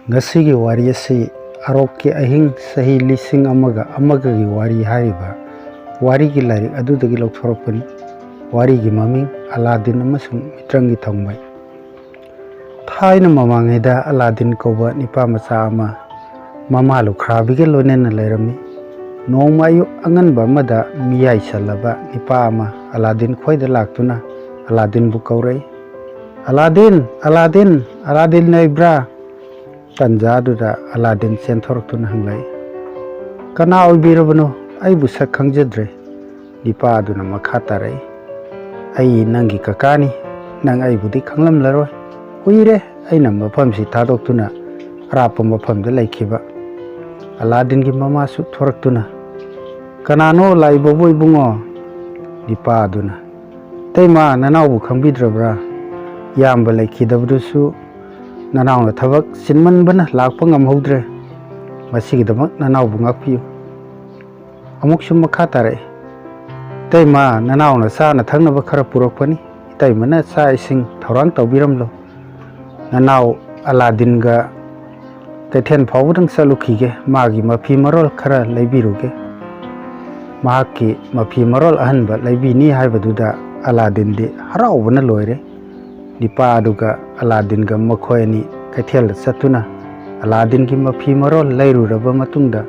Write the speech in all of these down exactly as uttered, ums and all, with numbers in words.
ꯉꯁꯤꯒꯤ ꯋꯥꯔꯤ ꯑꯁꯤ ꯑꯔꯣꯛꯀꯤ ꯑꯍꯤꯡ ꯆꯍꯤ ꯂꯤꯁꯤꯡ ꯑꯃꯒ ꯑꯃꯒꯒꯤ ꯋꯥꯔꯤ ꯍꯥꯏꯔꯤꯕ ꯋꯥꯔꯤꯒꯤ ꯂꯥꯏꯔꯤꯛ ꯑꯗꯨꯗꯒꯤ ꯂꯧꯊꯣꯔꯛꯄꯅꯤ꯫ ꯋꯥꯔꯤꯒꯤ ꯃꯃꯤꯡ ꯑꯂꯥꯗꯤꯟ ꯑꯃꯁꯨꯡ ꯃꯤꯇ꯭ꯔꯪꯒꯤ ꯊꯥꯎꯃꯩ꯫ ꯊꯥꯏꯅ ꯃꯃꯥꯡꯉꯩꯗ ꯑꯂꯥꯗꯤꯟ ꯀꯧꯕ ꯅꯤꯄꯥ ꯃꯆꯥ ꯑꯃ ꯃꯃꯥ ꯂꯨꯈ꯭ꯔꯥꯕꯤꯒ ꯂꯣꯏꯅꯅ ꯂꯩꯔꯝꯃꯤ꯫ ꯅꯣꯡꯃ ꯑꯌꯨꯛ ꯑꯉꯟꯕ ꯑꯃꯗ ꯃꯤꯌꯥꯏ ꯆꯜꯂꯕ ꯅꯤꯄꯥ ꯑꯃ ꯑꯂꯥꯗꯤꯟ ꯈꯣꯏꯗ ꯂꯥꯛꯇꯨꯅ ꯑꯂꯥꯗꯤꯟꯕꯨ ꯀꯧꯔꯛꯏ꯫ "ꯑꯂꯥꯗꯤꯟ, ꯑꯂꯥꯗꯤꯟ, ꯑꯂꯥꯗꯤꯟ ꯂꯩꯕ꯭ꯔꯥ?" ꯇꯟꯖꯥꯗꯨꯗ ꯑꯂꯥꯗꯤꯟ ꯆꯦꯟꯊꯣꯔꯛꯇꯨꯅ ꯍꯪꯂꯛꯏ, "ꯀꯅꯥ ꯑꯣꯏꯕꯤꯔꯕꯅꯣ? ꯑꯩꯕꯨ ꯁꯛ ꯈꯪꯖꯗ꯭ꯔꯦ꯫" ꯅꯤꯄꯥ ꯑꯗꯨꯅ ꯃꯈꯥ ꯇꯥꯔꯛꯏ, "ꯑꯩ ꯅꯪꯒꯤ ꯀꯀꯥꯅꯤ꯫ ꯅꯪ ꯑꯩꯕꯨꯗꯤ ꯈꯪꯂꯝꯂꯔꯣꯏ꯫ ꯀꯨꯏꯔꯦ ꯑꯩꯅ ꯃꯐꯝꯁꯤ ꯊꯥꯗꯣꯛꯇꯨꯅ ꯑꯔꯥꯞꯄ ꯃꯐꯝꯗ ꯂꯩꯈꯤꯕ꯫" ꯑꯂꯥꯗꯤꯟꯒꯤ ꯃꯃꯥꯁꯨ ꯊꯣꯔꯛꯇꯨꯅ, "ꯀꯅꯥꯅꯣ ꯂꯥꯛꯏꯕꯕꯨ, ꯏꯕꯨꯡꯉꯣ?" ꯅꯤꯄꯥ ꯑꯗꯨꯅ, "ꯏꯇꯩꯃ, ꯅꯅꯥꯎꯕꯨ ꯈꯪꯕꯤꯗ꯭ꯔꯕ꯭ꯔꯥ? ꯏꯌꯥꯝꯕ ꯂꯩꯈꯤꯗꯕꯗꯨꯁꯨ ꯅꯅꯥꯎꯅ ꯊꯕꯛ ꯆꯤꯟꯃꯟꯕꯅ ꯂꯥꯛꯄ ꯉꯝꯍꯧꯗ꯭ꯔꯦ꯫ ꯃꯁꯤꯒꯤꯗꯃꯛ ꯅꯅꯥꯎꯕꯨ ꯉꯥꯛꯄꯤꯌꯨ꯫" ꯑꯃꯨꯛꯁꯨ ꯃꯈꯥ ꯇꯥꯔꯛꯏ, "ꯏꯇꯩꯃ, ꯅꯅꯥꯎꯅ ꯆꯥꯅ ꯊꯛꯅꯕ ꯈꯔ ꯄꯨꯔꯛꯄꯅꯤ꯫ ꯏꯇꯩꯃꯅ ꯆꯥꯛ ꯏꯁꯤꯡ ꯊꯧꯔꯥꯡ ꯇꯧꯕꯤꯔꯝꯂꯣ꯫ ꯅꯅꯥꯎ ꯑꯂꯥꯗꯤꯟꯒ ꯀꯩꯊꯦꯜ ꯐꯥꯎꯕꯗꯪ ꯆꯠꯂꯨꯈꯤꯒꯦ, ꯃꯥꯒꯤ ꯃꯐꯤ ꯃꯔꯣꯜ ꯈꯔ ꯂꯩꯕꯤꯔꯨꯒꯦ꯫" ꯃꯍꯥꯛꯀꯤ ꯃꯐꯤ ꯃꯔꯣꯜ ꯑꯍꯟꯕ ꯂꯩꯕꯤꯅꯤ ꯍꯥꯏꯕꯗꯨꯗ ꯑꯂꯥꯗꯤꯟꯗꯤ ꯍꯔꯥꯎꯕꯅ ꯂꯣꯏꯔꯦ꯫ ꯅꯤꯄꯥ ꯑꯗꯨꯒ ꯑꯂꯥꯗꯤꯟꯒ ꯃꯈꯣꯏ ꯑꯅꯤ ꯀꯩꯊꯦꯜꯗ ꯆꯠꯇꯨꯅ ꯑꯂꯥꯗꯤꯟꯒꯤ ꯃꯐꯤ ꯃꯔꯣꯜ ꯂꯩꯔꯨꯔꯕ ꯃꯇꯨꯡꯗ,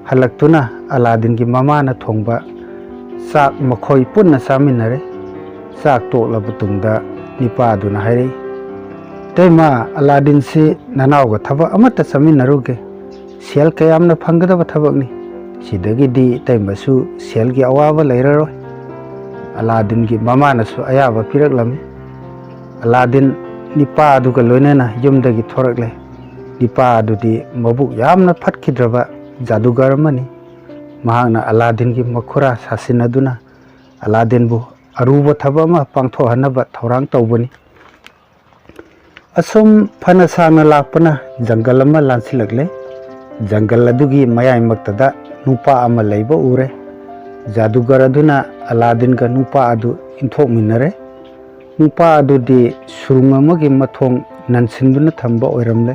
ꯍꯜꯂꯛꯇꯨꯅ ꯑꯂꯥꯗꯤꯟꯒꯤ ꯃꯃꯥꯅ ꯊꯣꯡꯕ ꯆꯥꯛ ꯃꯈꯣꯏ ꯄꯨꯟꯅ ꯆꯥꯃꯤꯟꯅꯔꯦ꯫ ꯆꯥꯛ ꯇꯣꯛꯂꯕ ꯇꯨꯡꯗ ꯅꯤꯄꯥ ꯑꯗꯨꯅ ꯍꯥꯏꯔꯛꯏ, "ꯏꯇꯩꯃ, ꯑꯂꯥꯗꯤꯟꯁꯤ ꯅꯅꯥꯎꯒ ꯊꯕꯛ ꯑꯃꯠꯇ ꯆꯥꯃꯤꯟꯅꯔꯨꯒꯦ꯫ ꯁꯦꯜ ꯀꯌꯥꯝꯅ ꯐꯪꯒꯗꯕ ꯊꯕꯛꯅꯤ꯫ ꯁꯤꯗꯒꯤꯗꯤ ꯏꯇꯩꯃꯁꯨ ꯁꯦꯜꯒꯤ ꯑꯋꯥꯕ ꯂꯩꯔꯔꯣꯏ꯫" ꯑꯂꯥꯗꯤꯟꯒꯤ ꯃꯃꯥꯅꯁꯨ ꯑꯌꯥꯕ ꯄꯤꯔꯛꯂꯝꯃꯤ꯫ ꯑꯂꯥꯗꯤꯟ ꯅꯤꯄꯥ ꯑꯗꯨꯒ ꯂꯣꯏꯅꯅ ꯌꯨꯝꯗꯒꯤ ꯊꯣꯔꯛꯂꯦ꯫ ꯅꯤꯄꯥ ꯑꯗꯨꯗꯤ ꯃꯕꯨꯛ ꯌꯥꯝꯅ ꯐꯠꯈꯤꯗ꯭ꯔꯕ ꯖꯥꯗꯨꯒꯔ ꯑꯃꯅꯤ꯫ ꯃꯍꯥꯛꯅ ꯑꯂꯥꯗꯤꯟꯒꯤ ꯃꯈꯨꯔꯥ ꯁꯥꯁꯤꯟꯅꯗꯨꯅ ꯑꯂꯥꯗꯤꯟꯕꯨ ꯑꯔꯨꯕ ꯊꯕꯛ ꯑꯃ ꯄꯥꯡꯊꯣꯛꯍꯟꯅꯕ ꯊꯧꯔꯥꯡ ꯇꯧꯕꯅꯤ꯫ ꯑꯁꯨꯝ ꯐꯅ ꯁꯥꯡꯅ ꯂꯥꯛꯄꯅ ꯖꯪꯒꯜ ꯑꯃ ꯂꯥꯟꯁꯤꯜꯂꯛꯂꯦ꯫ ꯖꯪꯒꯜ ꯑꯗꯨꯒꯤ ꯃꯌꯥꯏꯃꯛꯇꯗ ꯅꯨꯄꯥ ꯑꯃ ꯂꯩꯕ ꯎꯔꯦ꯫ ꯖꯥꯗꯨꯒꯔ ꯑꯗꯨꯅ ꯑꯂꯥꯗꯤꯟꯒ ꯅꯨꯄꯥ ꯑꯗꯨ ꯏꯟꯊꯣꯛꯃꯤꯟꯅꯔꯦ꯫ ꯅꯨꯄꯥ ꯑꯗꯨꯗꯤ ꯁꯨꯔꯨꯡ ꯑꯃꯒꯤ ꯃꯊꯣꯡ ꯅꯟꯁꯤꯟꯗꯨꯅ ꯊꯝꯕ ꯑꯣꯏꯔꯝꯂꯦ꯫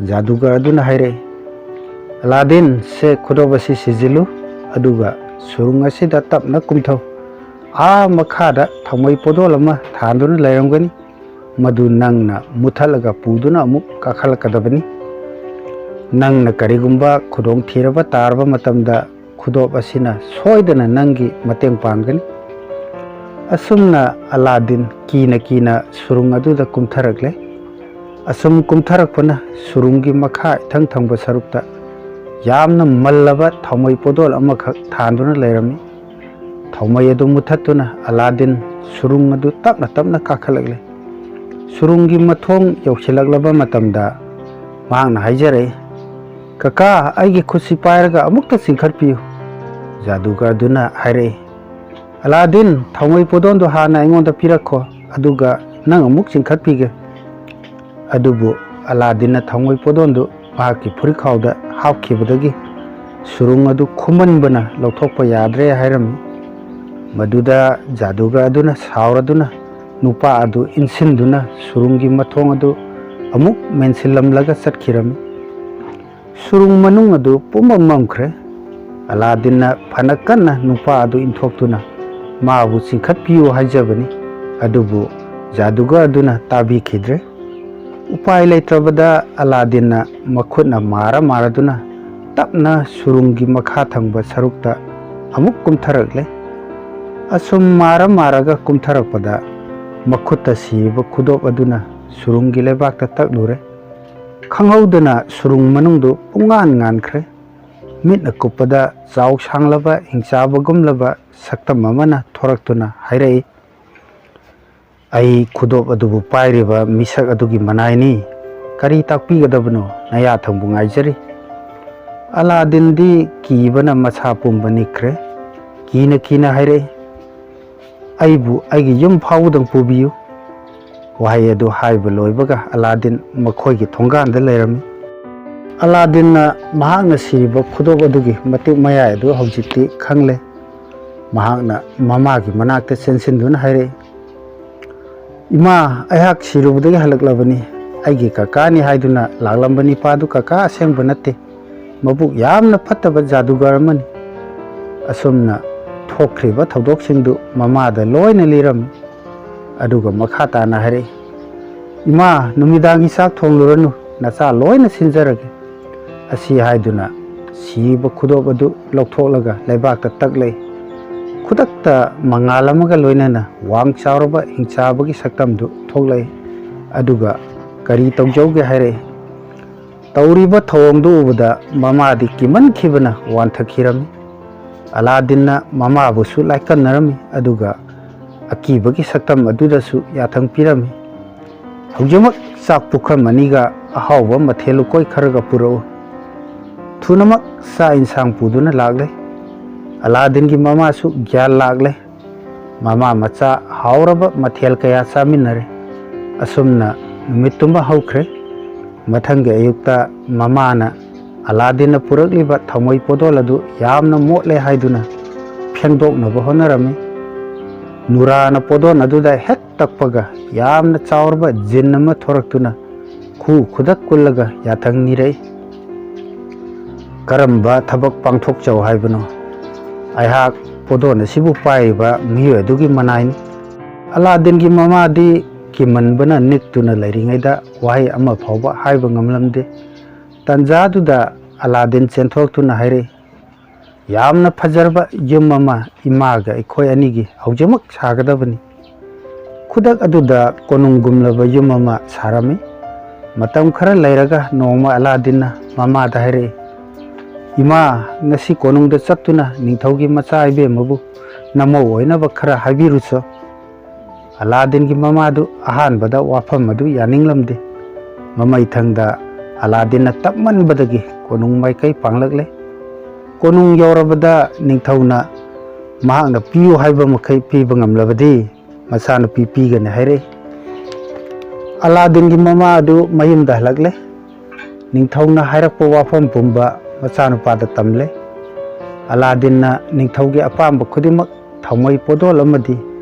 ꯖꯥꯗꯨꯒꯔ ꯑꯗꯨꯅ ꯍꯥꯏꯔꯛꯏ, "ꯑꯂꯥꯗꯤꯟ, ꯁꯦ ꯈꯨꯗꯣꯞ ꯑꯁꯤ ꯁꯤꯖꯤꯜꯂꯨ, ꯑꯗꯨꯒ ꯁꯨꯔꯨꯡ ꯑꯁꯤꯗ ꯇꯞꯅ ꯀꯨꯝꯊꯧ꯫ ꯑꯥ ꯃꯈꯥꯗ ꯊꯥꯎꯃꯩ ꯄꯣꯗꯣꯜ ꯑꯃ ꯊꯥꯟꯗꯨꯅ ꯂꯩꯔꯝꯒꯅꯤ, ꯃꯗꯨ ꯅꯪꯅ ꯃꯨꯊꯠꯂꯒ ꯄꯨꯗꯨꯅ ꯑꯃꯨꯛ ꯀꯥꯈꯠꯂꯛꯀꯗꯕꯅꯤ꯫ ꯅꯪꯅ ꯀꯔꯤꯒꯨꯝꯕ ꯈꯨꯗꯣꯡ ꯊꯤꯔꯕ ꯇꯥꯔꯕ ꯃꯇꯝꯗ ꯈꯨꯗꯣꯞ ꯑꯁꯤꯅ ꯁꯣꯏꯗꯅ ꯅꯪꯒꯤ ꯃꯇꯦꯡ ꯄꯥꯡꯒꯅꯤ꯫" ꯑꯁꯨꯝꯅ ꯑꯂꯥꯗꯤꯟ ꯀꯤꯅ ꯀꯤꯅ ꯁꯨꯔꯨꯡ ꯑꯗꯨꯗ ꯀꯨꯝꯊꯔꯛꯂꯦ꯫ ꯑꯁꯨꯝ ꯀꯨꯝꯊꯔꯛꯄꯅ ꯁꯨꯔꯨꯡꯒꯤ ꯃꯈꯥ ꯏꯊꯪ ꯊꯪꯕ ꯁꯔꯨꯛꯇ ꯌꯥꯝꯅ ꯃꯜꯂꯕ ꯊꯥꯎꯃꯩ ꯄꯣꯗꯣꯜ ꯑꯃꯈꯛ ꯊꯥꯟꯗꯨꯅ ꯂꯩꯔꯝꯃꯤ꯫ ꯊꯥꯎꯃꯩ ꯑꯗꯨ ꯃꯨꯊꯠꯇꯨꯅ ꯑꯂꯥꯗꯤꯟ ꯁꯨꯔꯨꯡ ꯑꯗꯨ ꯇꯞꯅ ꯇꯞꯅ ꯀꯥꯈꯠꯂꯛꯂꯦ꯫ ꯁꯨꯔꯨꯡꯒꯤ ꯃꯊꯣꯡ ꯌꯧꯁꯤꯜꯂꯛꯂꯕ ꯃꯇꯝꯗ ꯃꯍꯥꯛꯅ ꯍꯥꯏꯖꯔꯛꯏ, "ꯀꯀꯥ, ꯑꯩꯒꯤ ꯈꯨꯠꯁꯤ ꯄꯥꯏꯔꯒ ꯑꯃꯨꯛꯇ ꯆꯤꯡꯈꯠꯄꯤꯌꯨ꯫" ꯖꯥꯗꯨꯒꯔꯗꯨꯅ ꯍꯥꯏꯔꯛꯏ, "ꯑꯂꯥꯗꯤꯟ, ꯊꯥꯎꯃꯩ ꯄꯣꯗꯣꯟꯗꯨ ꯍꯥꯟꯅ ꯑꯩꯉꯣꯟꯗ ꯄꯤꯔꯛꯈꯣ, ꯑꯗꯨꯒ ꯅꯪ ꯑꯃꯨꯛ ꯆꯤꯡꯈꯠꯄꯤꯒꯦ꯫" ꯑꯗꯨꯕꯨ ꯑꯂꯥꯗꯤꯟꯅ ꯊꯥꯎꯃꯩ ꯄꯣꯗꯣꯟꯗꯨ ꯃꯍꯥꯛꯀꯤ ꯐꯨꯔꯤꯠꯈꯥꯎꯗ ꯍꯥꯞꯈꯤꯕꯗꯒꯤ ꯁꯨꯔꯨꯡ ꯑꯗꯨ ꯈꯨꯃꯟꯕꯅ ꯂꯧꯊꯣꯛꯄ ꯌꯥꯗ꯭ꯔꯦ ꯍꯥꯏꯔꯝꯃꯤ꯫ ꯃꯗꯨꯗ ꯖꯥꯗꯨꯒꯔ ꯑꯗꯨꯅ ꯁꯥꯎꯔꯗꯨꯅ ꯅꯨꯄꯥ ꯑꯗꯨ ꯏꯟꯁꯤꯟꯗꯨꯅ ꯁꯨꯔꯨꯡꯒꯤ ꯃꯊꯣꯡ ꯑꯗꯨ ꯑꯃꯨꯛ ꯃꯦꯟꯁꯤꯜꯂꯝꯂꯒ ꯆꯠꯈꯤꯔꯝꯃꯤ꯫ ꯁꯨꯔꯨꯡ ꯃꯅꯨꯡ ꯑꯗꯨ ꯄꯨꯝꯃꯝ ꯃꯝꯈ꯭ꯔꯦ꯫ ꯑꯂꯥꯗꯤꯟꯅ ꯐꯅ ꯀꯟꯅ ꯅꯨꯄꯥ ꯑꯗꯨ ꯏꯟꯊꯣꯛꯇꯨꯅ ꯃꯥꯕꯨ ꯆꯤꯡꯈꯠꯄꯤꯌꯨ ꯍꯥꯏꯖꯕꯅꯤ, ꯑꯗꯨꯕꯨ ꯖꯥꯗꯨꯒꯔ ꯑꯗꯨꯅ ꯇꯥꯕꯤꯈꯤꯗ꯭ꯔꯦ꯫ ꯎꯄꯥꯏ ꯂꯩꯇ꯭ꯔꯕꯗ ꯑꯂꯥꯗꯤꯟꯅ ꯃꯈꯨꯠꯅ ꯃꯥꯔ ꯃꯥꯔꯗꯨꯅ ꯇꯞꯅ ꯁꯨꯔꯨꯡꯒꯤ ꯃꯈꯥ ꯊꯪꯕ ꯁꯔꯨꯛꯇ ꯑꯃꯨꯛ ꯀꯨꯝꯊꯔꯛꯂꯦ꯫ ꯑꯁꯨꯝ ꯃꯥꯔ ꯃꯥꯔꯒ ꯀꯨꯝꯊꯔꯛꯄꯗ ꯃꯈꯨꯠꯇ ꯁꯤꯔꯤꯕ ꯈꯨꯗꯣꯞ ꯑꯗꯨꯅ ꯁꯨꯔꯨꯡꯒꯤ ꯂꯩꯕꯥꯛꯇ ꯇꯛꯂꯨꯔꯦ꯫ ꯈꯪꯍꯧꯗꯅ ꯁꯨꯔꯨꯡ ꯃꯅꯨꯡꯗꯨ ꯄꯨꯡꯉꯥꯟ ꯉꯥꯟꯈ꯭ꯔꯦ꯫ ꯃꯤꯠꯅ ꯀꯨꯞꯄꯗ ꯆꯥꯎ ꯁꯥꯡꯂꯕ ꯍꯤꯡꯆꯥꯕꯒꯨꯝꯂꯕ ꯁꯛꯇꯝ ꯑꯃꯅ ꯊꯣꯔꯛꯇꯨꯅ ꯍꯥꯏꯔꯛꯏ, "ꯑꯩ ꯈꯨꯗꯣꯞ ꯑꯗꯨꯕꯨ ꯄꯥꯏꯔꯤꯕ ꯃꯤꯁꯛ ꯑꯗꯨꯒꯤ ꯃꯅꯥꯏꯅꯤ꯫ ꯀꯔꯤ ꯇꯥꯛꯄꯤꯒꯗꯕꯅꯣ? ꯅꯌꯥ ꯊꯪꯕ ꯉꯥꯏꯖꯔꯤ꯫" ꯑꯂꯥꯗꯤꯟꯗꯤ ꯀꯤꯕꯅ ꯃꯁꯥ ꯄꯨꯝꯕ ꯅꯤꯛꯈ꯭ꯔꯦ꯫ ꯀꯤꯅ ꯀꯤꯅ ꯍꯥꯏꯔꯛꯏ, "ꯑꯩꯕꯨ ꯑꯩꯒꯤ ꯌꯨꯝ ꯐꯥꯎꯕꯗꯪ ꯄꯨꯕꯤꯌꯨ꯫" ꯋꯥꯍꯩ ꯑꯗꯨ ꯍꯥꯏꯕ ꯂꯣꯏꯕꯒ ꯑꯂꯥꯗꯤꯟ ꯃꯈꯣꯏꯒꯤ ꯊꯣꯡꯒꯥꯟꯗ ꯂꯩꯔꯝꯃꯤ꯫ ꯑꯂꯥꯗꯤꯟꯅ ꯃꯍꯥꯛꯅ ꯁꯤꯔꯤꯕ ꯈꯨꯗꯣꯞ ꯑꯗꯨꯒꯤ ꯃꯇꯤꯛ ꯃꯌꯥꯏ ꯑꯗꯨ ꯍꯧꯖꯤꯛꯇꯤ ꯈꯪꯂꯦ꯫ ꯃꯍꯥꯛꯅ ꯃꯃꯥꯒꯤ ꯃꯅꯥꯛꯇ ꯆꯦꯟꯁꯤꯟꯗꯨꯅ ꯍꯥꯏꯔꯛꯏ, "ꯏꯃꯥ, ꯑꯩꯍꯥꯛ ꯁꯤꯔꯨꯕꯗꯒꯤ ꯍꯜꯂꯛꯂꯕꯅꯤ꯫ ꯑꯩꯒꯤ ꯀꯀꯥꯅꯤ ꯍꯥꯏꯗꯨꯅ ꯂꯥꯛꯂꯝꯕ ꯅꯤꯄꯥꯗꯨ ꯀꯀꯥ ꯑꯁꯦꯡꯕ ꯅꯠꯇꯦ, ꯃꯕꯨꯛ ꯌꯥꯝꯅ ꯐꯠꯇꯕ ꯖꯥꯗꯨꯒꯔ ꯑꯃꯅꯤ꯫ ꯑꯁꯨꯝꯅ ꯊꯣꯛꯈ꯭ꯔꯤꯕ ꯊꯧꯗꯣꯛꯁꯤꯡꯗꯨ ꯃꯃꯥꯗ ꯂꯣꯏꯅ ꯂꯤꯔꯝꯃꯤ꯫ ꯑꯗꯨꯒ ꯃꯈꯥ ꯇꯥꯅ ꯍꯥꯏꯔꯛꯏ, "ꯏꯃꯥ, ꯅꯨꯃꯤꯗꯥꯡꯒꯤ ꯆꯥꯛ ꯊꯣꯡꯂꯨꯔꯅꯨ, ꯅꯆꯥ ꯂꯣꯏꯅ ꯁꯤꯟꯖꯔꯒꯦ"꯫ ꯑꯁꯤ ꯍꯥꯏꯗꯨꯅ ꯁꯤꯕ ꯈꯨꯗꯣꯞ ꯑꯗꯨ ꯂꯧꯊꯣꯛꯂꯒ ꯂꯩꯕꯥꯛꯇ ꯇꯛꯂꯛꯏ꯫ ꯈꯨꯗꯛꯇ ꯃꯉꯥꯜ ꯑꯃꯒ ꯂꯣꯏꯅꯅ ꯋꯥꯡ ꯆꯥꯎꯔꯕ ꯍꯤꯡꯆꯥꯕꯒꯤ ꯁꯛꯇꯝꯗꯨ ꯊꯣꯛꯂꯛꯏ꯫ ꯑꯗꯨꯒ ꯀꯔꯤ ꯇꯧꯖꯧꯒꯦ ꯍꯥꯏꯔꯛꯏ꯫ ꯇꯧꯔꯤꯕ ꯊꯧꯑꯣꯡꯗꯨ ꯎꯕꯗ ꯃꯃꯥꯗꯤ ꯀꯤꯃꯟꯈꯤꯕꯅ ꯋꯥꯟꯊꯈꯤꯔꯝꯃꯤ꯫ ꯑꯂꯥꯗꯤꯟꯅ ꯃꯃꯥꯕꯨꯁꯨ ꯂꯥꯏꯀꯠꯅꯔꯝꯃꯤ, ꯑꯗꯨꯒ ꯑꯀꯤꯕꯒꯤ ꯁꯛꯇꯝ ꯑꯗꯨꯗꯁꯨ ꯌꯥꯊꯪ ꯄꯤꯔꯝꯃꯤ꯫ "ꯍꯧꯖꯤꯛꯃꯛ ꯆꯥꯛ ꯄꯨꯈꯝ ꯑꯅꯤꯒ ꯑꯍꯥꯎꯕ ꯃꯊꯦꯜ ꯂꯨꯀꯣꯏ ꯈꯔꯒ ꯄꯨꯔꯛꯎ"꯫ ꯊꯨꯅꯃꯛ ꯆꯥꯛ ꯏꯟꯁꯥꯡ ꯄꯨꯗꯨꯅ ꯂꯥꯛꯂꯦ꯫ ꯑꯂꯥꯗꯤꯟꯒꯤ ꯃꯃꯥꯁꯨ ꯒ꯭ꯌꯥꯟ ꯂꯥꯛꯂꯦ꯫ ꯃꯃꯥ ꯃꯆꯥ ꯍꯥꯎꯔꯕ ꯃꯊꯦꯜ ꯀꯌꯥ ꯆꯥꯃꯤꯟꯅꯔꯦ꯫ ꯑꯁꯨꯝꯅ ꯅꯨꯃꯤꯠꯇꯨꯃ ꯍꯧꯈ꯭ꯔꯦ꯫ ꯃꯊꯪꯒꯤ ꯑꯌꯨꯛꯇ ꯃꯃꯥꯅ ꯑꯂꯥꯗꯤꯟꯅ ꯄꯨꯔꯛꯂꯤꯕ ꯊꯥꯎꯃꯩ ꯄꯣꯗꯣꯜ ꯑꯗꯨ ꯌꯥꯝꯅ ꯃꯣꯠꯂꯦ ꯍꯥꯏꯗꯨꯅ ꯐꯦꯡꯗꯣꯛꯅꯕ ꯍꯣꯠꯅꯔꯝꯃꯤ꯫ ꯅꯨꯔꯥꯅ ꯄꯣꯗꯣꯟ ꯑꯗꯨꯗ ꯍꯦꯛ ꯇꯛꯄꯒ ꯌꯥꯝꯅ ꯆꯥꯎꯔꯕ ꯖꯤꯟ ꯑꯃ ꯊꯣꯔꯛꯇꯨꯅ ꯈꯨ ꯈꯨꯗꯛ ꯀꯨꯜꯂꯒ ꯌꯥꯊꯪ ꯅꯤꯔꯛꯏ꯫ "ꯀꯔꯝꯕ ꯊꯕꯛ ꯄꯥꯡꯊꯣꯛꯆꯧ ꯍꯥꯏꯕꯅꯣ? ꯑꯩꯍꯥꯛ ꯄꯣꯗꯣꯟ ꯑꯁꯤꯕꯨ ꯄꯥꯏꯔꯤꯕ ꯃꯤꯑꯣꯏ ꯑꯗꯨꯒꯤ ꯃꯅꯥꯏꯅꯤ"꯫ ꯑꯂꯥꯗꯤꯟꯒꯤ ꯃꯃꯥꯗꯤ ꯀꯤꯃꯟꯕꯅ ꯅꯤꯛꯇꯨꯅ ꯂꯩꯔꯤꯉꯩꯗ ꯋꯥꯍꯩ ꯑꯃ ꯐꯥꯎꯕ ꯍꯥꯏꯕ ꯉꯝꯂꯝꯗꯦ꯫ ꯇꯟꯖꯥꯗꯨꯗ ꯑꯂꯥꯗꯤꯟ ꯆꯦꯟꯊꯣꯔꯛꯇꯨꯅ ꯍꯥꯏꯔꯛꯏ, "ꯌꯥꯝꯅ ꯐꯖꯔꯕ ꯌꯨꯝ ꯑꯃ ꯏꯃꯥꯒ ꯑꯩꯈꯣꯏ ꯑꯅꯤꯒꯤ ꯍꯧꯖꯤꯛꯃꯛ ꯁꯥꯒꯗꯕꯅꯤ"꯫ ꯈꯨꯗꯛ ꯑꯗꯨꯗ ꯀꯣꯅꯨꯡꯒꯨꯝꯂꯕ ꯌꯨꯝ ꯑꯃ ꯁꯥꯔꯝꯃꯤ꯫ ꯃꯇꯝ ꯈꯔ ꯂꯩꯔꯒ ꯅꯣꯡꯃ ꯑꯂꯥꯗꯤꯟꯅ ꯃꯃꯥꯗ ꯍꯥꯏꯔꯛꯏ, "ꯏꯃꯥ, ꯉꯁꯤ ꯀꯣꯅꯨꯡꯗ ꯆꯠꯇꯨꯅ ꯅꯤꯡꯊꯧꯒꯤ ꯃꯆꯥ ꯏꯕꯦꯝꯃꯕꯨ ꯅꯃꯧ ꯑꯣꯏꯅꯕ ꯈꯔ ꯍꯥꯏꯕꯤꯔꯨꯆꯣ"꯫ ꯑꯂꯥꯗꯤꯟꯒꯤ ꯃꯃꯥꯗꯨ ꯑꯍꯥꯟꯕꯗ ꯋꯥꯐꯝ ꯑꯗꯨ ꯌꯥꯅꯤꯡꯂꯝꯗꯦ꯫ ꯃꯃꯩꯊꯪꯗ ꯑꯂꯥꯗꯤꯟꯅ ꯇꯞꯃꯟꯕꯗꯒꯤ ꯀꯣꯅꯨꯡ ꯃꯥꯏꯀꯩ ꯄꯥꯡꯂꯛꯂꯦ꯫ ꯀꯣꯅꯨꯡ ꯌꯧꯔꯕꯗ ꯅꯤꯡꯊꯧꯅ ꯃꯍꯥꯛꯅ ꯄꯤꯌꯨ ꯍꯥꯏꯕ ꯃꯈꯩ ꯄꯤꯕ ꯉꯝꯂꯕꯗꯤ ꯃꯆꯥꯅꯨꯄꯤ ꯄꯤꯒꯅꯤ ꯍꯥꯏꯔꯛꯏ꯫ ꯑꯂꯥꯗꯤꯟꯒꯤ ꯃꯃꯥ ꯑꯗꯨ ꯃꯌꯨꯝꯗ ꯍꯜꯂꯛꯂꯦ꯫ ꯅꯤꯡꯊꯧꯅ ꯍꯥꯏꯔꯛꯄ ꯋꯥꯐꯝ ꯄꯨꯝꯕ ꯃꯆꯥꯅꯨꯄꯥꯗ ꯇꯝꯂꯦ꯫ ꯑꯂꯥꯗꯤꯟꯅ ꯅꯤꯡꯊꯧꯒꯤ ꯑꯄꯥꯝꯕ ꯈꯨꯗꯤꯡꯃꯛ ꯊꯥꯎꯃꯩ ꯄꯣꯗꯣꯜ ꯑꯃꯗꯤ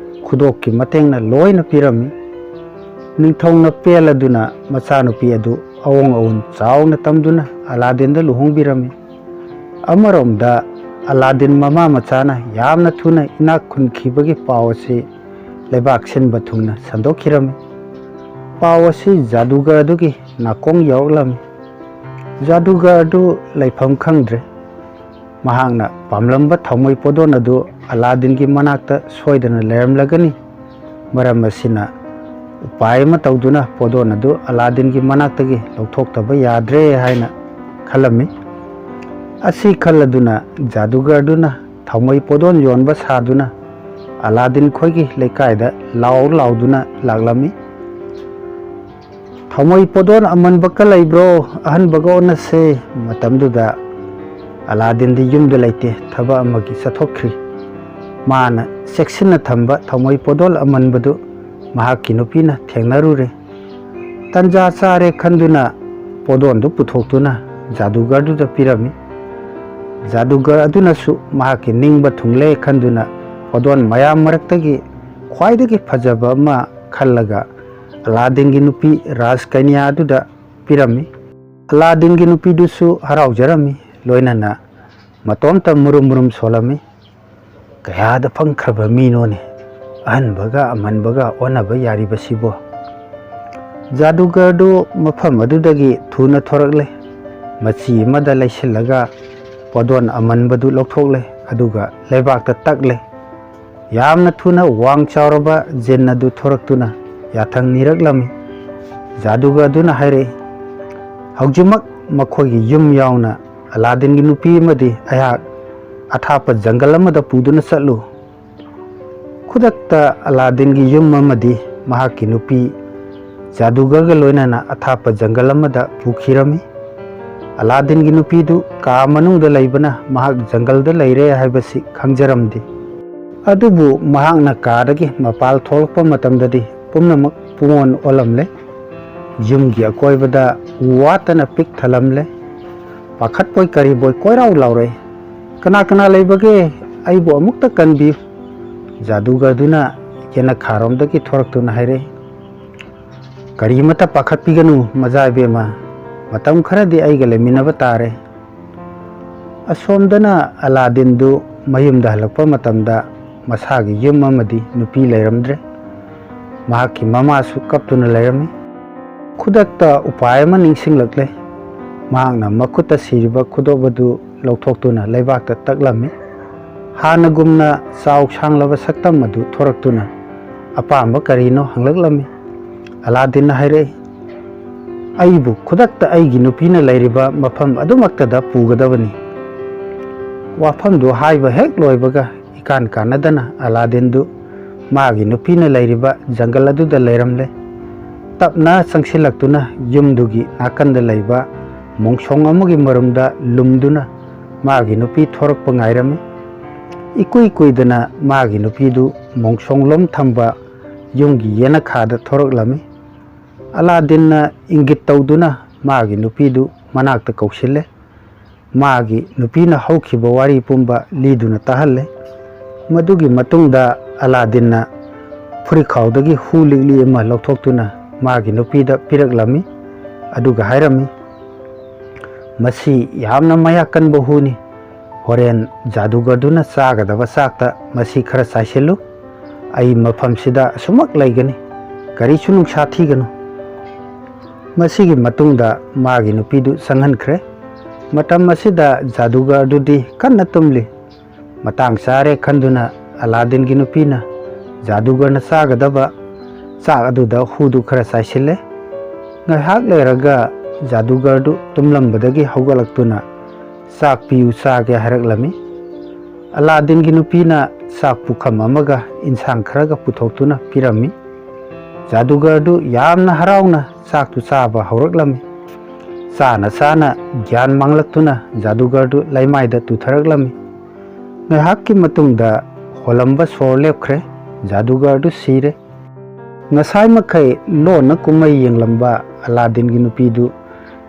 ꯈꯨꯗꯣꯞꯀꯤ ꯃꯇꯦꯡꯅ ꯂꯣꯏꯅ ꯄꯤꯔꯝꯃꯤ꯫ ꯅꯤꯡꯊꯧꯅ ꯄꯦꯜꯂꯗꯨꯅ ꯃꯆꯥꯅꯨꯄꯤ ꯑꯗꯨ ꯑꯑꯣꯡ ꯑꯑꯣꯟ ꯆꯥꯎꯅ ꯇꯝꯗꯨꯅ ꯑꯂꯥꯗꯤꯟꯗ ꯂꯨꯍꯣꯡꯕꯤꯔꯝꯃꯤ꯫ ꯑꯃꯔꯣꯝꯗ ꯑꯂꯥꯗꯤꯟ ꯃꯃꯥ ꯃꯆꯥꯅ ꯌꯥꯝꯅ ꯊꯨꯅ ꯏꯅꯥꯛ ꯈꯨꯟꯈꯤꯕꯒꯤ ꯄꯥꯎ ꯑꯁꯤ ꯂꯩꯕꯥꯛ ꯁꯤꯟꯕ ꯊꯨꯡꯅ ꯁꯟꯗꯣꯛꯈꯤꯔꯝꯃꯤ꯫ ꯄꯥꯎ ꯑꯁꯤ ꯖꯥꯗꯨꯒꯔ ꯑꯗꯨꯒꯤ ꯅꯥꯀꯣꯡ ꯌꯧꯔꯛꯂꯝꯃꯤ꯫ ꯖꯥꯗꯨꯒꯔ ꯑꯗꯨ ꯂꯩꯐꯝ ꯈꯪꯗ꯭ꯔꯦ꯫ ꯃꯍꯥꯛꯅ ꯄꯥꯝꯂꯝꯕ ꯊꯥꯎꯃꯩ ꯄꯣꯗꯣꯟ ꯑꯗꯨ ꯑꯂꯥꯗꯤꯟꯒꯤ ꯃꯅꯥꯛꯇ ꯁꯣꯏꯗꯅ ꯂꯩꯔꯝꯂꯒꯅꯤ꯫ ꯃꯔꯝ ꯑꯁꯤꯅ ꯎꯄꯥꯏ ꯑꯃ ꯇꯧꯗꯨꯅ ꯄꯣꯗꯣꯟ ꯑꯗꯨ ꯑꯂꯥꯗꯤꯟꯒꯤ ꯃꯅꯥꯛꯇꯒꯤ ꯂꯧꯊꯣꯛꯇꯕ ꯌꯥꯗ꯭ꯔꯦ ꯍꯥꯏꯅ ꯈꯜꯂꯝꯃꯤ꯫ ꯑꯁꯤ ꯈꯜꯂꯗꯨꯅ ꯖꯥꯗꯨꯒꯔꯗꯨꯅ ꯊꯥꯎꯃꯩ ꯄꯣꯗꯣꯟ ꯌꯣꯟꯕ ꯁꯥꯗꯨꯅ ꯑꯂꯥꯗꯤꯟ ꯈꯣꯏꯒꯤ ꯂꯩꯀꯥꯏꯗ ꯂꯥꯎ ꯂꯥꯎꯗꯨꯅ ꯂꯥꯛꯂꯝꯃꯤ꯫ "ꯊꯥꯎꯃꯩ ꯄꯣꯗꯣꯟ ꯑꯃꯟꯕꯀ ꯂꯩꯕ꯭ꯔꯣ? ꯑꯍꯟꯕꯒ ꯑꯣꯟꯅꯁꯦ꯫" ꯃꯇꯝꯗꯨꯗ ꯑꯂꯥꯗꯤꯟꯗꯤ ꯌꯨꯝꯗ ꯂꯩꯇꯦ, ꯊꯕꯛ ꯑꯃꯒꯤ ꯆꯠꯊꯣꯛꯈ꯭ꯔꯤ꯫ ꯃꯥꯅ ꯆꯦꯛꯁꯤꯟꯅ ꯊꯝꯕ ꯊꯥꯎꯃꯩ ꯄꯣꯗꯣꯟ ꯑꯃꯟꯕꯗꯨ ꯃꯍꯥꯛꯀꯤ ꯅꯨꯄꯤꯅ ꯊꯦꯡꯅꯔꯨꯔꯦ꯫ ꯇꯟꯖꯥ ꯆꯥꯔꯦ ꯈꯟꯗꯨꯅ ꯄꯣꯗꯣꯟꯗꯨ ꯄꯨꯊꯣꯛꯇꯨꯅ ꯖꯥꯗꯨꯒꯔꯗꯨꯗ ꯄꯤꯔꯝꯃꯤ꯫ ꯖꯥꯗꯨꯒꯔ ꯑꯗꯨꯅꯁꯨ ꯃꯍꯥꯛꯀꯤ ꯅꯤꯡꯕ ꯊꯨꯡꯂꯦ ꯈꯟꯗꯨꯅ ꯄꯣꯗꯣꯟ ꯃꯌꯥꯝ ꯃꯔꯛꯇꯒꯤ ꯈ꯭ꯋꯥꯏꯗꯒꯤ ꯐꯖꯕ ꯑꯃ ꯈꯜꯂꯒ ꯑꯂꯥꯗꯤꯟꯒꯤ ꯅꯨꯄꯤ ꯔꯥꯖꯀꯩꯅ꯭ꯌꯥꯗꯨꯗ ꯄꯤꯔꯝꯃꯤ꯫ ꯑꯂꯥꯗꯤꯟꯒꯤ ꯅꯨꯄꯤꯗꯨꯁꯨ ꯍꯔꯥꯎꯖꯔꯝꯃꯤ, ꯂꯣꯏꯅꯅ ꯃꯇꯣꯝꯇ ꯃꯨꯔꯨꯝ ꯃꯨꯔꯨꯝ ꯁꯣꯜꯂꯝꯃꯤ꯫ "ꯀꯌꯥꯗ ꯐꯪꯈ꯭ꯔꯕ ꯃꯤꯅꯣꯅꯦ, ꯑꯍꯟꯕꯒ ꯑꯃꯟꯕꯒ ꯑꯣꯟꯅꯕ ꯌꯥꯔꯤꯕꯁꯤꯕꯣ?" ꯖꯥꯗꯨꯒꯔꯗꯨ ꯃꯐꯝ ꯑꯗꯨꯗꯒꯤ ꯊꯨꯅ ꯊꯣꯔꯛꯂꯦ꯫ ꯃꯆꯤ ꯑꯃꯗ ꯂꯩꯁꯤꯜꯂꯒ ꯄꯣꯗꯣꯟ ꯑꯃꯟꯕꯗꯨ ꯂꯧꯊꯣꯛꯂꯦ, ꯑꯗꯨꯒ ꯂꯩꯕꯥꯛꯇ ꯇꯛꯂꯦ꯫ ꯌꯥꯝꯅ ꯊꯨꯅ ꯋꯥꯡ ꯆꯥꯎꯔꯕ ꯖꯤꯟ ꯑꯗꯨ ꯊꯣꯔꯛꯇꯨꯅ ꯌꯥꯊꯪ ꯅꯤꯔꯛꯂꯝꯃꯤ꯫ ꯖꯥꯗꯨꯒꯔ ꯑꯗꯨꯅ ꯍꯥꯏꯔꯛꯏ, "ꯍꯧꯖꯤꯛꯃꯛ ꯃꯈꯣꯏꯒꯤ ꯌꯨꯝ ꯌꯥꯎꯅ ꯑꯂꯥꯗꯤꯟꯒꯤ ꯅꯨꯄꯤ ꯑꯃꯗꯤ ꯑꯩꯍꯥꯛ ꯑꯊꯥꯞꯄ ꯖꯪꯒꯜ ꯑꯃꯗ ꯄꯨꯗꯨꯅ ꯆꯠꯂꯨ꯫" ꯈꯨꯗꯛꯇ ꯑꯂꯥꯗꯤꯟꯒꯤ ꯌꯨꯝ ꯑꯃꯗꯤ ꯃꯍꯥꯛꯀꯤ ꯅꯨꯄꯤ ꯖꯥꯗꯨꯒꯔꯒ ꯂꯣꯏꯅꯅ ꯑꯊꯥꯞꯄ ꯖꯪꯒꯜ ꯑꯃꯗ ꯄꯨꯈꯤꯔꯝꯃꯤ꯫ ꯑꯂꯥꯗꯤꯟꯒꯤ ꯅꯨꯄꯤꯗꯨ ꯀꯥ ꯃꯅꯨꯡꯗ ꯂꯩꯕꯅ ꯃꯍꯥꯛ ꯖꯪꯒꯜꯗ ꯂꯩꯔꯦ ꯍꯥꯏꯕꯁꯤ ꯈꯪꯖꯔꯝꯗꯦ꯫ ꯑꯗꯨꯕꯨ ꯃꯍꯥꯛꯅ ꯀꯥꯗꯒꯤ ꯃꯄꯥꯜ ꯊꯣꯛꯂꯛꯄ ꯃꯇꯝꯗꯗꯤ ꯄꯨꯝꯅꯃꯛ ꯄꯨꯡꯑꯣꯟ ꯑꯣꯜꯂꯝꯂꯦ꯫ ꯌꯨꯝꯒꯤ ꯑꯀꯣꯏꯕꯗ ꯎ ꯋꯥꯇꯅ ꯄꯤꯛ ꯊꯜꯂꯝꯂꯦ꯫ ꯄꯥꯈꯠꯄꯣꯏ ꯀꯔꯤꯕꯣꯏ ꯀꯣꯏꯔꯥꯎ ꯂꯥꯎꯔꯛꯏ꯫ "ꯀꯅꯥ ꯀꯅꯥ ꯂꯩꯕꯒꯦ? ꯑꯩꯕꯨ ꯑꯃꯨꯛꯇ ꯀꯟꯕꯤꯌꯨ꯫" ꯖꯥꯗꯨꯒꯔꯗꯨꯅ ꯌꯦꯅꯈꯥꯔꯣꯝꯗꯒꯤ ꯊꯣꯔꯛꯇꯨꯅ ꯍꯥꯏꯔꯛꯏ꯫ "ꯀꯔꯤꯃꯇ ꯄꯥꯈꯠꯄꯤꯒꯅꯨ, ꯃꯖꯥ ꯏꯕꯦꯝꯃ, ꯃꯇꯝ ꯈꯔꯗꯤ ꯑꯩꯒ ꯂꯩꯃꯤꯟꯅꯕ ꯇꯥꯔꯦ"꯫ ꯑꯁꯣꯝꯗꯅ ꯑꯂꯥꯗꯤꯟꯗꯨ ꯃꯌꯨꯝꯗ ꯍꯜꯂꯛꯄ ꯃꯇꯝꯗ ꯃꯁꯥꯒꯤ ꯌꯨꯝ ꯑꯃꯗꯤ ꯅꯨꯄꯤ ꯂꯩꯔꯝꯗ꯭ꯔꯦ꯫ ꯃꯍꯥꯛꯀꯤ ꯃꯃꯥꯁꯨ ꯀꯞꯇꯨꯅ ꯂꯩꯔꯝꯃꯤ꯫ ꯈꯨꯗꯛꯇ ꯎꯄꯥꯏ ꯑꯃ ꯅꯤꯡꯁꯤꯡꯂꯛꯂꯦ꯫ ꯃꯍꯥꯛꯅ ꯃꯈꯨꯠꯇ ꯁꯤꯔꯤꯕ ꯈꯨꯗꯣꯞ ꯑꯗꯨ ꯂꯧꯊꯣꯛꯇꯨꯅ ꯂꯩꯕꯥꯛꯇ ꯇꯛꯂꯝꯃꯤ꯫ ꯍꯥꯟꯅꯒꯨꯝꯅ ꯆꯥꯎ ꯁꯥꯡꯂꯕ ꯁꯛꯇꯝ ꯑꯗꯨ ꯊꯣꯔꯛꯇꯨꯅ ꯑꯄꯥꯝꯕ ꯀꯔꯤꯅꯣ ꯍꯪꯂꯛꯂꯝꯃꯤ꯫ ꯑꯂꯥꯗꯤꯟꯅ ꯍꯥꯏꯔꯛꯏ, "ꯑꯩꯕꯨ ꯈꯨꯗꯛꯇ ꯑꯩꯒꯤ ꯅꯨꯄꯤꯅ ꯂꯩꯔꯤꯕ ꯃꯐꯝ ꯑꯗꯨꯃꯛꯇꯗ ꯄꯨꯒꯗꯕꯅꯤ"꯫ ꯋꯥꯐꯝꯗꯨ ꯍꯥꯏꯕ ꯍꯦꯛ ꯂꯣꯏꯕꯒ ꯏꯀꯥꯟ ꯀꯥꯟꯅꯗꯅ ꯑꯂꯥꯗꯤꯟꯗꯨ ꯃꯥꯒꯤ ꯅꯨꯄꯤꯅ ꯂꯩꯔꯤꯕ ꯖꯪꯒꯜ ꯑꯗꯨꯗ ꯂꯩꯔꯝꯂꯦ꯫ ꯇꯞꯅ ꯆꯪꯁꯤꯜꯂꯛꯇꯨꯅ ꯌꯨꯝꯗꯨꯒꯤ ꯅꯥꯀꯟꯗ ꯂꯩꯕ ꯃꯣꯡꯁꯣꯡ ꯑꯃꯒꯤ ꯃꯔꯨꯝꯗ ꯂꯨꯝꯗꯨꯅ ꯃꯥꯒꯤ ꯅꯨꯄꯤ ꯊꯣꯔꯛꯄ ꯉꯥꯏꯔꯝꯃꯤ꯫ ꯏꯀꯨꯏ ꯀꯨꯏꯗꯅ ꯃꯥꯒꯤ ꯅꯨꯄꯤꯗꯨ ꯃꯣꯡꯁꯣꯡꯂꯣꯝ ꯊꯝꯕ ꯌꯨꯝꯒꯤ ꯌꯦꯅꯈꯥꯗ ꯊꯣꯔꯛꯂꯝꯃꯤ꯫ ꯑꯂꯥꯗꯤꯟꯅ ꯏꯪꯒꯤꯠ ꯇꯧꯗꯨꯅ ꯃꯥꯒꯤ ꯅꯨꯄꯤꯗꯨ ꯃꯅꯥꯛꯇ ꯀꯧꯁꯤꯜꯂꯦ꯫ ꯃꯥꯒꯤ ꯅꯨꯄꯤꯅ ꯍꯧꯈꯤꯕ ꯋꯥꯔꯤ ꯄꯨꯝꯕ ꯂꯤꯗꯨꯅ ꯇꯥꯍꯜꯂꯦ꯫ ꯃꯗꯨꯒꯤ ꯃꯇꯨꯡꯗ ꯑꯂꯥꯗꯤꯟꯅ ꯐꯨꯔꯤꯠꯈꯥꯎꯗꯒꯤ ꯍꯨ ꯂꯤꯛꯂꯤ ꯑꯃ ꯂꯧꯊꯣꯛꯇꯨꯅ ꯃꯥꯒꯤ ꯅꯨꯄꯤꯗ ꯄꯤꯔꯛꯂꯝꯃꯤ꯫ ꯑꯗꯨꯒ ꯍꯥꯏꯔꯝꯃꯤ, "ꯃꯁꯤ ꯌꯥꯝꯅ ꯃꯌꯥꯛ ꯀꯟꯕ ꯍꯨꯅꯤ꯫ ꯍꯣꯔꯦꯟ ꯖꯥꯗꯨꯒꯔꯗꯨꯅ ꯆꯥꯒꯗꯕ ꯆꯥꯛꯇ ꯃꯁꯤ ꯈꯔ ꯆꯥꯏꯁꯤꯜꯂꯨ꯫ ꯑꯩ ꯃꯐꯝꯁꯤꯗ ꯑꯁꯨꯃꯛ ꯂꯩꯒꯅꯤ꯫ ꯀꯔꯤꯁꯨ ꯅꯨꯡꯁꯥ ꯊꯤꯒꯅꯨ"꯫ ꯃꯁꯤꯒꯤ ꯃꯇꯨꯡꯗ ꯃꯥꯒꯤ ꯅꯨꯄꯤꯗꯨ ꯆꯪꯍꯟꯈ꯭ꯔꯦ꯫ ꯃꯇꯝ ꯑꯁꯤꯗ ꯖꯥꯗꯨꯒꯔꯗꯨꯗꯤ ꯀꯟꯅ ꯇꯨꯝꯂꯤ꯫ ꯃꯇꯥꯡ ꯆꯥꯔꯦ ꯈꯟꯗꯨꯅ ꯑꯂꯥꯗꯤꯟꯒꯤ ꯅꯨꯄꯤꯅ ꯖꯥꯗꯨꯒꯔꯅ ꯆꯥꯒꯗꯕ ꯆꯥꯛ ꯑꯗꯨꯗ ꯍꯨꯗꯨ ꯈꯔ ꯆꯥꯏꯁꯤꯜꯂꯦ꯫ ꯉꯥꯏꯍꯥꯛ ꯂꯩꯔꯒ ꯖꯥꯗꯨꯒꯔꯗꯨ ꯇꯨꯝꯂꯝꯕꯗꯒꯤ ꯍꯧꯒꯠꯂꯛꯇꯨꯅ, "ꯆꯥꯛ ꯄꯤꯌꯨ, ꯆꯥꯒꯦ" ꯍꯥꯏꯔꯛꯂꯝꯃꯤ꯫ ꯑꯂꯥꯗꯤꯟꯒꯤ ꯅꯨꯄꯤꯅ ꯆꯥꯛ ꯄꯨꯈꯝ ꯑꯃꯒ ꯏꯟꯁꯥꯡ ꯈꯔꯒ ꯄꯨꯊꯣꯛꯇꯨꯅ ꯄꯤꯔꯝꯃꯤ꯫ ꯖꯥꯗꯨꯒꯔꯗꯨ ꯌꯥꯝꯅ ꯍꯔꯥꯎꯅ ꯆꯥꯛꯇꯨ ꯆꯥꯕ ꯍꯧꯔꯛꯂꯝꯃꯤ꯫ ꯆꯥꯅ ꯆꯥꯅ ꯒ꯭ꯌꯥꯟ ꯃꯥꯡꯂꯛꯇꯨꯅ ꯖꯥꯗꯨꯒꯔꯗꯨ ꯂꯩꯃꯥꯏꯗ ꯇꯨꯊꯔꯛꯂꯝꯃꯤ꯫ ꯉꯥꯏꯍꯥꯛꯀꯤ ꯃꯇꯨꯡꯗ ꯍꯣꯜꯂꯝꯕ ꯁꯣꯔ ꯂꯦꯞꯈ꯭ꯔꯦ꯫ ꯖꯥꯗꯨꯒꯔꯗꯨ ꯁꯤꯔꯦ꯫ ꯉꯁꯥꯏ ꯃꯈꯩ ꯂꯣꯟꯅ ꯀꯨꯝꯍꯩ ꯌꯦꯡꯂꯝꯕ ꯑꯂꯥꯗꯤꯟꯒꯤ ꯅꯨꯄꯤꯗꯨ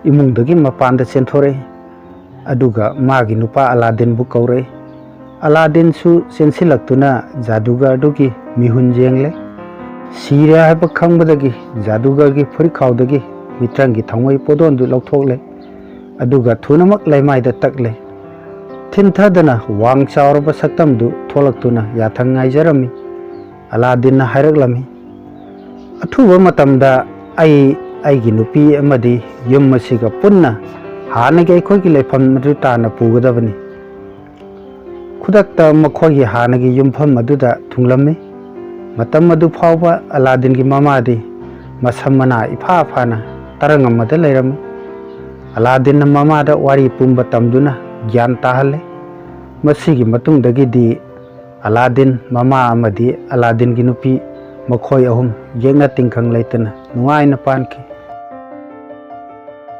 ꯏꯃꯨꯡꯗꯒꯤ ꯃꯄꯥꯟꯗ ꯆꯦꯟꯊꯣꯔꯛꯏ꯫ ꯑꯗꯨꯒ ꯃꯥꯒꯤ ꯅꯨꯄꯥ ꯑꯂꯥꯗꯤꯟꯕꯨ ꯀꯧꯔꯛꯏ꯫ ꯑꯂꯥꯗꯤꯟꯁꯨ ꯆꯦꯟꯁꯤꯜꯂꯛꯇꯨꯅ ꯖꯥꯗꯨꯒꯔꯗꯨꯒꯤ ꯃꯤꯍꯨꯟ ꯌꯦꯡꯂꯦ꯫ ꯁꯤꯔꯦ ꯍꯥꯏꯕ ꯈꯪꯕꯗꯒꯤ ꯖꯥꯗꯨꯒꯔꯒꯤ ꯐꯨꯔꯤꯠꯈꯥꯎꯗꯒꯤ ꯃꯤꯇ꯭ꯔꯪꯒꯤ ꯊꯥꯎꯃꯩ ꯄꯣꯗꯣꯟꯗꯨ ꯂꯧꯊꯣꯛꯂꯦ꯫ ꯑꯗꯨꯒ ꯊꯨꯅꯃꯛ ꯂꯩꯃꯥꯏꯗ ꯇꯛꯂꯦ꯫ ꯊꯤꯟꯊꯗꯅ ꯋꯥꯡ ꯆꯥꯎꯔꯕ ꯁꯛꯇꯝꯗꯨ ꯊꯣꯛꯂꯛꯇꯨꯅ ꯌꯥꯊꯪ ꯉꯥꯏꯖꯔꯝꯃꯤ꯫ ꯑꯂꯥꯗꯤꯟꯅ ꯍꯥꯏꯔꯛꯂꯝꯃꯤ, "ꯑꯊꯨꯕ ꯃꯇꯝꯗ ꯑꯩ, ꯑꯩꯒꯤ ꯅꯨꯄꯤ ꯑꯃꯗꯤ ꯌꯨꯝ ꯑꯁꯤꯒ ꯄꯨꯟꯅ ꯍꯥꯟꯅꯒꯤ ꯑꯩꯈꯣꯏꯒꯤ ꯂꯩꯐꯝ ꯑꯗꯨ ꯇꯥꯟꯅ ꯄꯨꯒꯗꯕꯅꯤ꯫" ꯈꯨꯗꯛꯇ ꯃꯈꯣꯏꯒꯤ ꯍꯥꯟꯅꯒꯤ ꯌꯨꯝꯐꯝ ꯑꯗꯨꯗ ꯊꯨꯡꯂꯝꯃꯤ꯫ ꯃꯇꯝ ꯑꯗꯨ ꯐꯥꯎꯕ ꯑꯂꯥꯗꯤꯟꯒꯤ ꯃꯃꯥꯗꯤ ꯃꯁꯝ ꯃꯅꯥ ꯏꯐꯥ ꯐꯥꯅ ꯇꯔꯪ ꯑꯃꯗ ꯂꯩꯔꯝꯃꯤ꯫ ꯑꯂꯥꯗꯤꯟꯅ ꯃꯃꯥꯗ ꯋꯥꯔꯤ ꯄꯨꯝꯕ ꯇꯝꯗꯨꯅ ꯒ꯭ꯌꯥꯟ ꯇꯥꯍꯜꯂꯤ꯫ ꯃꯁꯤꯒꯤ ꯃꯇꯨꯡꯗꯒꯤꯗꯤ ꯑꯂꯥꯗꯤꯟ, ꯃꯃꯥ ꯑꯃꯗꯤ ꯑꯂꯥꯗꯤꯟꯒꯤ ꯅꯨꯄꯤ, ꯃꯈꯣꯏ ꯑꯍꯨꯝ ꯌꯦꯛꯅ ꯇꯤꯡꯈꯪ ꯂꯩꯇꯅ ꯅꯨꯡꯉꯥꯏꯅ ꯄꯥꯟꯈꯤ꯫